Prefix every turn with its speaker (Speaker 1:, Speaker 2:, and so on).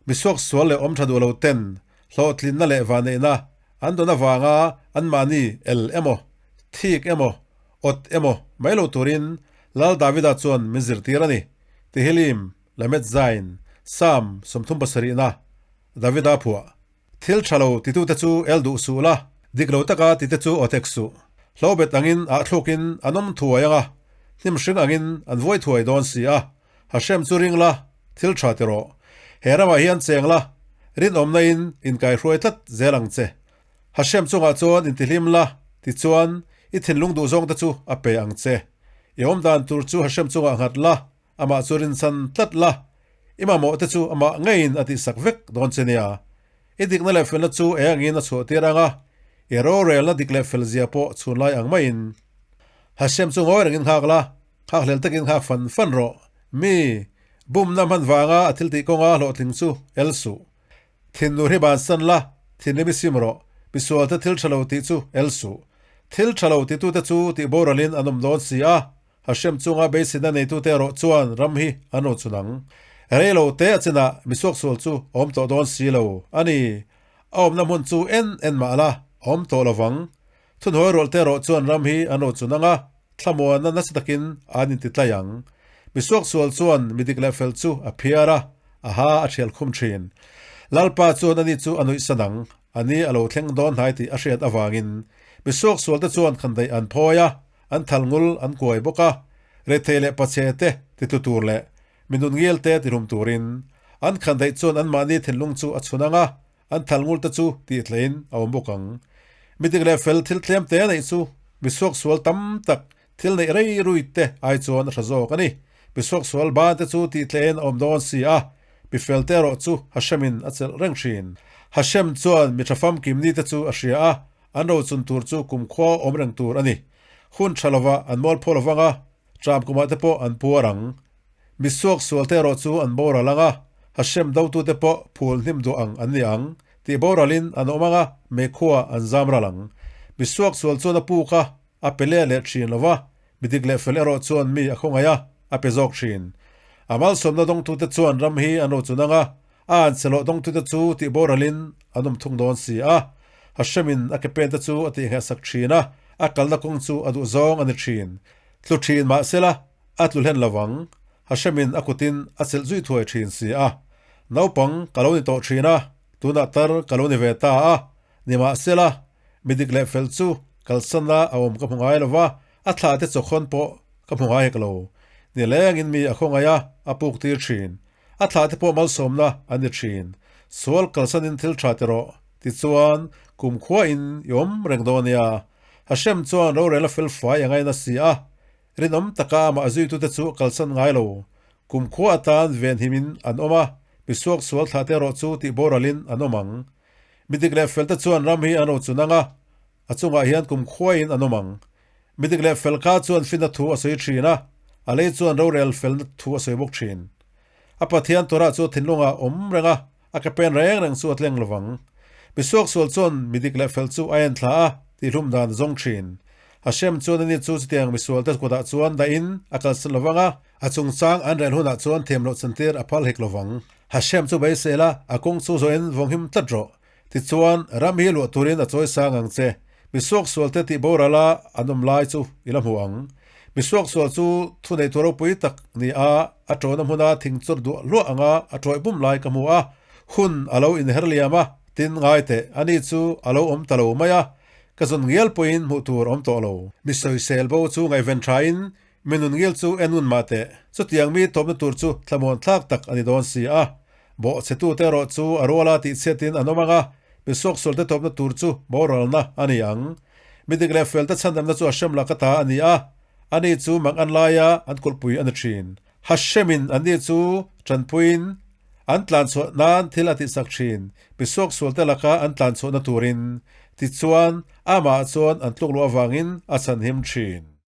Speaker 1: Mi suaksual leh awm tha duh lo ten hlawhtlinna leh vanneihna an dawn avanga anmahni el emaw, thik emaw, awt emaw mai lo turin Lal Davida chuan min zirtir a ni. Tehillim, Lamed Zain, Psalm 37na, Davida phuah. Thil tha lo titute chu el duh suh la, dik lo taka tite chu awtek suh. Hlobet angin ahthluk-in an awm thuai ang a, hnim hring angin an vuai thuai dawn si a. Hashem chu ring la, thil tha ti rawh. He ramah hian cheng la, rinawmna in inkaihruai tlat zel ang che. Hashem chungah chuan intihlim la, tichuan i thinlung duh zawngte chu a pe ang che. I awmdan tur chu Hashem chungah nghat la, amah chu rinchhan tlat la, i mamawh te chu amah ngeiin a tihsak vek dawn che nia. I dikna leh felna chu eng angin a chhuah tir ang a, i rorelna dik leh fel zia pawh chhunlai ang maiin. Hashem chu ngawi rengin nghak la, nghakhlel takin nghak fan fan rawh. Mi, bumna hman vanga a thil tih kawnga hlawhtling chu el suh. Thinur hi bansan la, thinrim i sim rawh. Misualte thil tha lo tih chu el suh. Thil tha lo titute chu tih boralin an awm dawn si a, Hashem chunga beiseina neitute erawh chuan ram hi an rawn chhun ang. Rei lo te a chinah misuaksual chu a awm tawh dawn si lo a ni. A awmna hmun chu en en mah la, a awm tawh lo vang. Thunhawi rawlhte erawh chuan ram hi an rawn chhun ang a, thlamuanna nasa takin an inti tlai ang. Misuaksual chuan mi dik leh fel chu a phiar a, a ha a thial khum thin. Lalpa chuan ani chu a nuihsan ang. A ni a lo thleng dawn hnai tih a hriat avangin misuaksualte chuan khandaih an phawi a, An thal ngul an kuai bawk a, rethei leh pachhe te titlu tur leh mi nun ngil te tihlum turin an khan daih chuan anmahni thinlung chu a chhun ang a, an thal ngul te chu tihthleiin a awm bawk ang. Mi dik leh fel thil tlem te neih chu mi suaksual tam tak thil neih rei rui te ai chuan a hra zawk a ni. Mi suaksual ban te chu tihthleiin a awm dawn si a, mi fel te erawh chu Hashem-in a chelh reng thin. Hashem chuan mi tha famkim ni te chu a hria a, An rochun tur chu kumkhua awm reng tur a ni. Hun tha lova an mualpho lo vang a, tram kumah te pawh an puar ang. Mi suak sual te erawh chu an boral ang a, Hashem dotute pawh phul hnim duh ang an ni ang, tih boralin an awm ang a, meikhua an zam ral ang. Mi suak sual chuan a puk a, a pe leh leh thin lo va, mi dik leh fel erawh chuan mi a khawngaih a, a pe zawk thin. A malsawmna dawngtute chuan ram hi an rochun ang a, A an che loh dawngtute chu tih boralin an awm thung dawn si a. Hashemin a ke pente chu a tihngehsak thin a, a kalna kawng chu a duh zawng a ni thin. Tlu thin mah sela, a tlu hlen lo vang. Hashemin a kutin a chelh zui thuai thin si a. Naupang ka lo ni tawh thin a, tunah tar ka lo ni ve ta a. Nimahsela, mi dik leh fel chu kalsana a awm ka hmu ngai lo va, a thlah te chawkhawn pawh ka hmu ngai hek lo. Nilengin mi a khawngaih a, a puk tir thin. A thlah te pawh malsawmna an ni thin. Sual kalsanin thil tha ti rawh. Tichuan, kumkhua in i awm reng dawn nia. Hashem chuan rorel a fel fai a ngaina si a. Rinawm taka amah zuitute chu a kalsan ngai lo. Kumkhua atan venhim in an awm a, misuak sual thlah te erawh chu tih boralin an awm ang. Mi dik leh fel te chuan ram hi an rochun ang a, a chungah hian kumkhua in an awm ang. Mi dik leh fel kha chuan finna thu a sawi thin a, a lei chuan rorel felna thu a sawi bawk thin. A Pathian Torah chu thinlungah awm reng a, a ke pen reng reng chu a tleng lovang. Mi suaksual chuan mi dik leh fel chu a en thla a, tihhlum dan a zawng thin. Hashem chuan ani chu chutiang misualte kutah chuan dahin a kalsan lovang a, a chungchang an rel hunah chuan thiam loh chantir a phal hek lovang. Hashem chu beisei la, a kawng chu zawhin vawnghim tlat rawh. Tichuan, ram hi luah turin a chawi sang ang che. Mi suaksualte tih boral a an awm lai chu i la hmu ang. Mi suaksual chu thunei tur ropui tak ni a, a tawna hmuna thing chawr duah hluah anga a tawih bum lai ka hmu a. Hun a lo inher liam a, tin ngai teh, ani chu a lo awm ta lo mai a, ka zawn ngial pawhin hmuh tur awm tawh lo. Mi sawisel bo chu ngaihven thain Mi nun ngil chu en un mah teh, chutiang mi tawpna tur chu thlamuan thlak tak a ni dawn si a. Bawhchhetute erawh chu a ruala tihchhiatin an awm ang a, mi suaksualte tawpna tur chu boralna a ni ang. Mi dik leh felte chhandamna chu Hashem laka ta a ni a, ani chu mang an laia an kulhpui a ni thin. Hashemin anni chu tanpuiin an tlanchhuah nan thil a tihsak thin, mi suaksualte laka an tlanchhuahna turin. Tichuan, amah chuan an tlukluh avangin a chhanhim thin.